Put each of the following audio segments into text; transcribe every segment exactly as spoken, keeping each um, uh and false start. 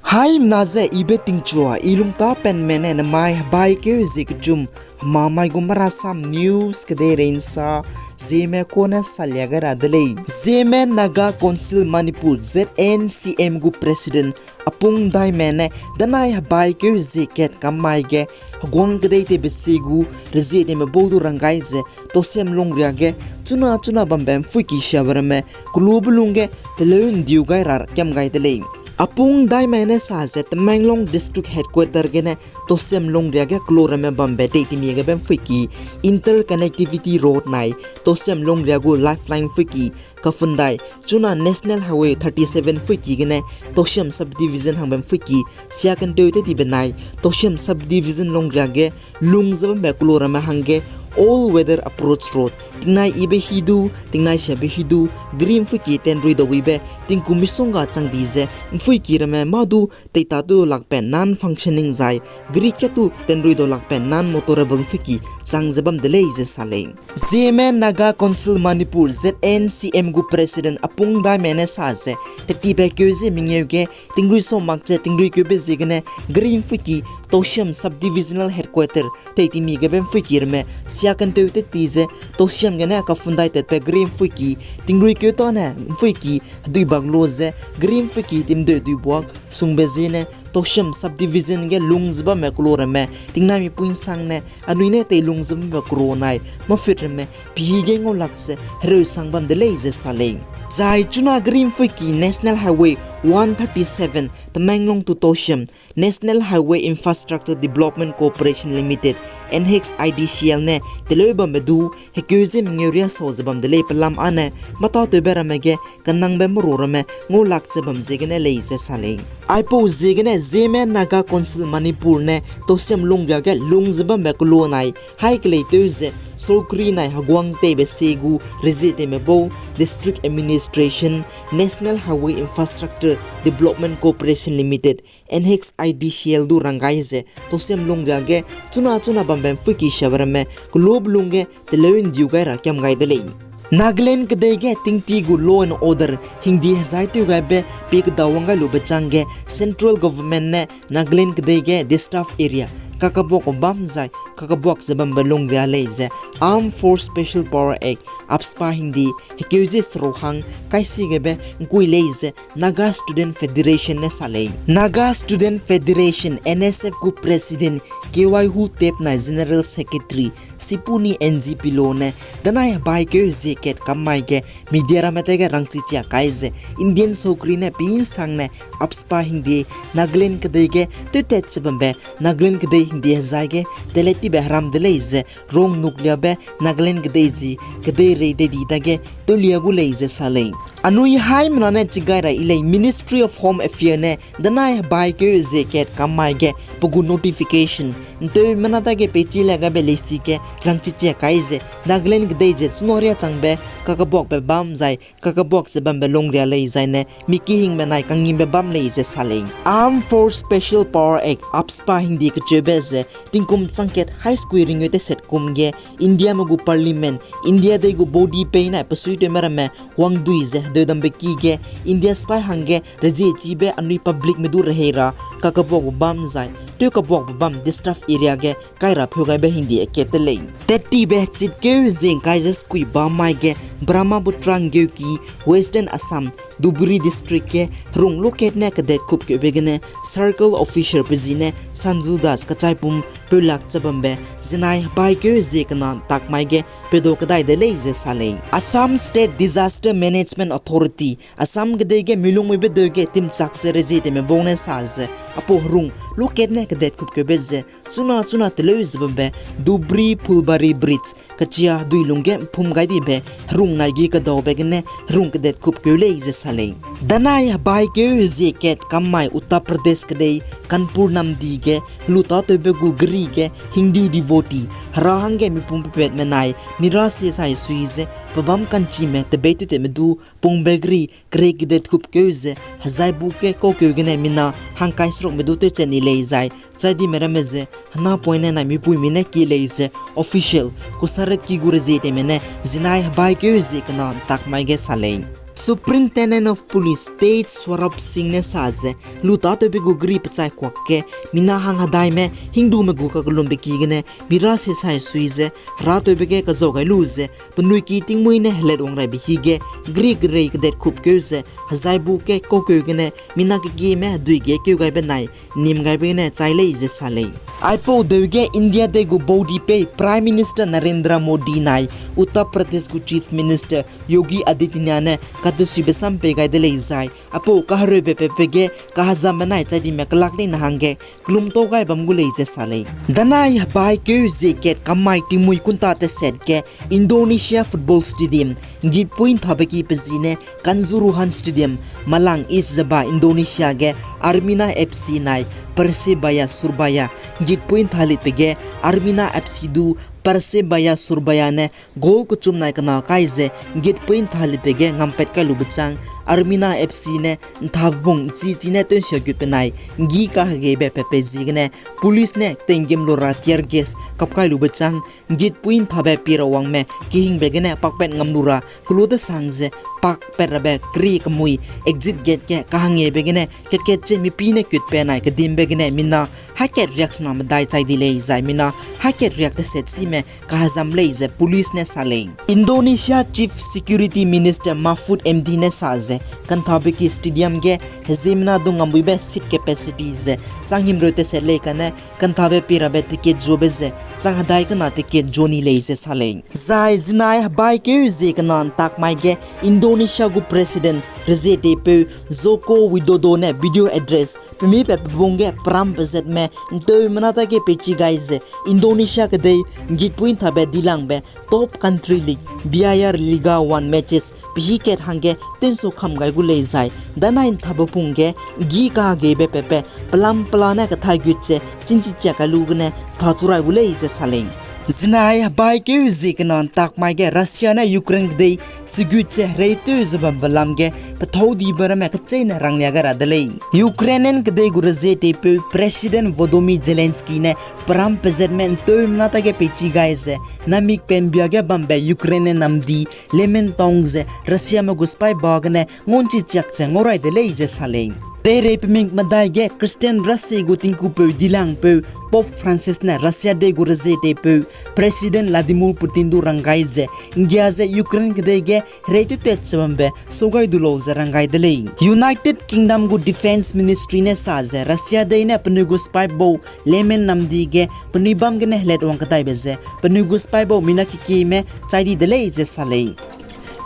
Haimena ze ibe tingchua, i lungtapenme ne nemai hebaikeu zie kechum, hemamai gu Marasam News kedeirei nsa, Zeme kone salia gai ra de lei. Zeme Naga Council Manipur, Z N C M gu President Apung Daime ne danai hebaikeu zie kat kam mai ge, heguang kedei tewbe sie gu rezie tewme bau du rang gai ze, Tousem Longria ge chuna chuna bambe mpuiki siabe ramme, kelube lung ge teleu ndiu gai ra kiam gai de lei. Apung Daime ne sa ze Tamenglong District Headquarter gene Tousem Longria ge kelo ramme bambe teitimie gebe mpuiki, Interconnectivity Road nai Tousem Longria gu Lifeline mpuiki, kafundai chuna National Highway thirty seven mpuiki gene Tousem Subdivision hangbe mpuiki, sia kenteu tetibe nai Tousem Subdivision Longria ge lung ze bambe kelo ramme hangge All Weather Approach Road, tingnai ibe hi du, tingnai siabe hi du, geri mpuiki tenrui dau ibe tingkum misongga chang di ze, mpuiki ramme mâ du teita tu lakbe non-functioning zai, geri kat tu tenrui dau lakbe non-motorable mpuiki chang ze bam de lei ze sa lei. Zeme Naga Council Manipur, Z N C M gu President Apung Daime ne sa ze, tetibe keu ze mengeu ge tingrui so mak ze tingrui keube ziegene geri mpuiki Tousem Subdivisional Headquarter teitimie gebe mpuiki ramme sia kenteu teti ze Tousem gene kafundai tatbe geri mpuiki, tingrui keu tane mpuiki hedui bak lo ze geri mpuiki timdeu dui buak sungbe ziene Tousem Subdivision ge lung ze bamme kelo ramme tingnai mipui nsangne anui ne teilung ze bambe kero nai mafit ramme pihi ge ngau lak ze hereu sang bam de lei ze sa lei. Zai chuna geri mpuiki National Highway one thirty seven Tamenglong to Tousem, National Highway Infrastructure Development Corporation Limited, N H I D C L ne teleu bambe du hekeu ze mengeu riasau ze bam de lei pelam ane, mâtatewbe ramme ge kanangbe meru ramme ngau lak ze bam ziegene lei ze sa lei. Aipau ziegene Zeme Naga Council Manipur ne Tousem Longria ge lung ze bambe kelo nai hai keleitew ze, sokri nai heguang teibe sie gu rezie tewme bau, District Administration, National Highway Infrastructure Development Corporation Limited, N H I D C L du rang gai ze Tousem Longria ge chuna chuna bambe mpuiki siabe ramme kelube lung ge teleu ndiu gai ra kiam gai de lei. Nagaland kedei ge tingti gu law and order hingdi hezai tew gaibe pie kedawang gai lube chang ge Central Government ne Nagaland kedei ge disturbed area kakabuak bam zai kakabuak ze bambe lungria lei ze Armed Force Special Power Act, AFSPA hingdi hekeu ze seruk hang kaisi gebe ngkui lei ze Naga Student Federation ne sa lei. Naga Student Federation, N S F gu President K Y Hu Tep nai General Secretary Sipuni N G Pilo ne danai hebaikeu zie kat kam mai ge media ramme tege rangchichia kai ze Indian sokri ne pinsangne AFSPA hingdi Nagaland kedei ge tewtat ze bambe Nagaland kedei hingdi hezai ge telettibe heram de lei ze rong nukliabe Nagaland kedei zi kedeirei dedi dage tewlia gu lei ze sa lei. Anui haimena ne chigai ra i lei Ministry of Home Affairs ne danai hebaikeu zie kat kam mai ge pe gu notification nteumena dage peichi le gabe leisi ge rangchichia kai ze Nagaland kedei ze chuna riâ changbe kakabuakbe bam zai kakabuak ze bambe lungria lei zaine mikihingbe nai kangngimbe bam lei ze sa lei. Armed Force Special Power Act, AFSPA hingdi kecheube ze tingkum changkat hai sekui ringeu teset kum ge Indiame gu Parliament, India dei gu body pei nai pesuitewme ramme wangdui ze hedeudambe ki ge India sipai hangge reziechibe anui publicme du rehei ra kakabuakbe bam zai tewkabuakbe bam disturbed area ge kai ra pheu gaibe hingdi akat te lei. Tettibe chitkeu zie ngkai ze sekui bam mai ge Brahmaputra nggeuki Western Assam, Dhubri District ge herung lokat ne kedet kupkeube gene Circle Officer pe zi ne Sanjul Das kachaipum peulak ze bambe zinai hebaikeu zie kena ntak mai ge pedau kedai de lei ze sa lei. Assam State Disaster Management Authority, Assam kedei ge milungmuibe deu ge timchak ze rezieteme bau ne sa ze, apau herung lokat ne kedet kupkeube ze chuna chuna teleu ze bambe Dhubri Phulbari Bridge kachia dui lung ge mphum gai dibe herung naigi kedaube gene herung kedet kupkeu lei ze sa lei. Danai hebaikeu hezie kat kam mai Uttar Pradesh kedei Kanpur namdi ge helu tâtewbe gu geri ge Hindu devotee hera hangge mipum pepetme nai mira sie sai sui ze pebâm kanchime tebeitewtewme du pungbe geri kerei kedet kupkeu ze hezai bu ge kaukeu gene mina hangkai serukme du tewchat ni lei zai chai dime ramme ze hena poine nai mipuimi ne kie lei ze official Kusaret ki gu rezieteme ne zinai hebaikeu hezie kena ntak mai ge sa lei. Superintendent of Police Tej Swarab Singh ne sa ze, lu tâtewbe gu geri pechai kuak ge, mina hang hedaime Hindume gu kakellumbe ki gene mira sisai sui ze, herâtewbe ge kazau gai lu ze, penui ki tingmuî ne helatwang raibe hi ge, geri kerei kedet khupkeu ze, hezaibu ge kaukeu gene mina kekieme hedui ge keu gaibe nai, nim gaibe gene chai lei ze sa lei. Aipau deu ge India dei gu baudipeu Prime Minister Narendra Modi nai, Uttar Pradesh gu Chief Minister Yogi Adityanath ne katesuibe sam pei gai de lei zai, aipau kahereube pepe ge kahezambe nai chai dime kelak leine hangge kelumtau gai bam gu lei ze sa lei. Danai hebaikeu zie kat kamai tingmuî kunta teset ge Indonesia Football Stadium, Ngitpui nthabe ki pe zi ne Kanjuruhan Stadium, Malang East Java, Indonesia ge Armina F C nai Persebaya Surabaya, Ngitpui nthalitbe ge Armina F C du Persebaya Surabaya ne goal kechum nai kena kai ze Ngitpui nthalitbe ge ngampat kai lube chang, Armina F C ne nthabung nchi chi ne tewnsia gutbe nai, nggi kahegeibe pepe ziegene, police ne tenggem lu ra tear gas kap kai lube chang, Ngitpui nthabe pie ra wangme kehingbe gene pakpat ngam lu ra kelu desang ze, pakpat rabe keri kemui exit gate ge kahangeibe gene kat-kat che mipî ne kutbe nai kedimbe gene mina haikat riak sena medai chai di lei zai mina haikat riak teset sime kahezam lei ze police ne sa lei. Indonesia Chief Security Minister Mahfud M D ne sa ze, kanthabe ki stadium ge heziemmena du ngambuibe seat capacity ze chang himreu teset lei kane kanthabe pie rabe ticket zuabe ze chang hedai kena ticket zua ni lei ze sa lei. Zai zinai hebaikeu zie kena ntak mai ge Indonesia gu President rezietepeu Joko Widodo ne video address pemi pe pebung ge peram pezatme nteumena ta ge peichi gai ze Indonesia kedei Ngitpui nthabe dilangbe top country league B I R Liga One matches pehi kat hangge tensu kam gai gu lei zai, danai nthabe pung ge nggi kahegeibe pepe pelam pela ne kethai gut ze chînchi chiak kai lu gene thachu rai gu lei ze sa lei. Zinai hebaikeu zie kena ntak mai ge Russia ne Ukraine kedei segut ze hereitew ze bambe lam ge pethâu dibe ramme kecheîne ranglia gai ra de lei. Ukrainian kedei gu rezietepeu President Volodymyr Zelensky ne peram pezatme nteumena ta ge peichi gai ze, namik pembia ge bambe Ukrainian namdi Lyman Town ze Russiame gu sipai ba gene ngaunchi chiak ze ngau rai de lei ze sa lei. Deirei pemik medai ge Christian rasie gu tingkupeu dilangpeu Pope Francis ne Russia dei gu rezietepeu President Vladimir Putin du ranggai ze, nggia ze Ukraine kedei ge hereitewtat ze bambe saugai du lau ze ranggai de lei. United Kingdom gu Defence Ministry ne sa ze Russia dei ne penui gu sipai bau Lyman namdi ge penui bam gene helatwang kedaibe ze penui gu sipai bau mina kekieme chai di de lei ze sa lei.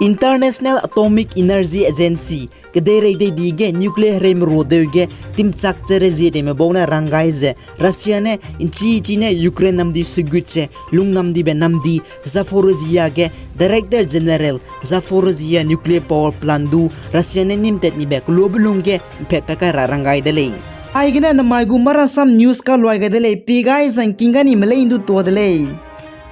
International Atomic Energy Agency kedeirei dei di ge nuclear hereimeru deu ge timchak ze rezieteme bau ne ranggai ze Russia ne nchi chi ne Ukraine namdi segut ze lungnamdibe namdi Zaporizhzhia ge Director General Zaporizhzhia Nuclear Power Plant du Russia ne nimtat nibe keluabe lung ge mpatpat kai ra ranggai de lei. Aigene namai gu Marasam News kaluai gai de lei, pie gai zangking ga ni melei ndu tua de lei.